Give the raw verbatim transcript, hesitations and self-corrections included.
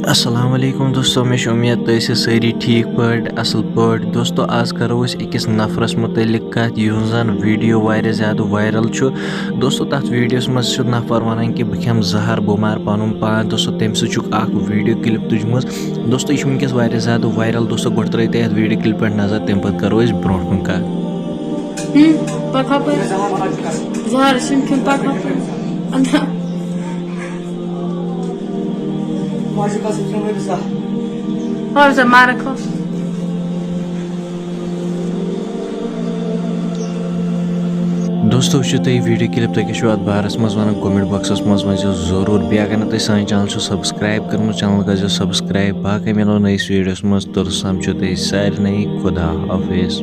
السلام علیکم دوستو، مےٚ چھِ اُمید تُہۍ ٲسِو سٲری ٹھیٖک پٲٹھۍ، اَصٕل پٲٹھۍ۔ دوستو، آز کَرو أسۍ أکِس نفرَس مُتعلِق کَتھ، یُہُنٛد زَن ویٖڈیو واریاہ زیادٕ وایرَل چھُ۔ دوستو، تَتھ ویٖڈیوَس منٛز چھُ نفر وَنان کہِ بہٕ کھٮ۪مہٕ زَہر، بہٕ مارٕ پَنُن پان۔ دوستو، تٔمۍ سۭتۍ چھُکھ اَکھ ویٖڈیو کِلِپ تُجمٕژ۔ دوستو، یہِ چھُ وٕنکیٚس واریاہ زیادٕ وایرَل۔ دوستو، گۄڈٕ ترٛٲیِو تُہۍ اَتھ ویٖڈیو کِلِپہِ پٮ۪ٹھ نظر، تَمہِ پَتہٕ کَرو أسۍ برونٛٹھ کُن کَتھ۔ ہم، پَکھ ہَپٲرۍ۔ زَہر چھُنہٕ کھیوٚن، پَکھ ہَپٲرۍ۔ اَدٕ ہا۔ ماجہِ قسم کھیوٚن أمۍ زَہر۔ ہو زَن مارَکھ ہو۔ دوستو، وٕچھِو تُہۍ ویٖڈیو کِلِپ، تُہۍ کیٛاہ چھِو اَتھ بارَس منٛز وَنان؟ کمنٹ باکسَس منٛز ؤنۍزیو ضروٗر۔ بیٚیہِ اگر نہٕ تُہۍ سانہِ چینل چھُو سبسکرایب کٔرمٕژ، چینل کٔرۍزیو سبسکرایب۔ باقٕے مِلو نٔیِس ویٖڈیوَس منٛز۔ توٚتَس سَمکھو تُہۍ سارنٕے۔ خدا حافظ۔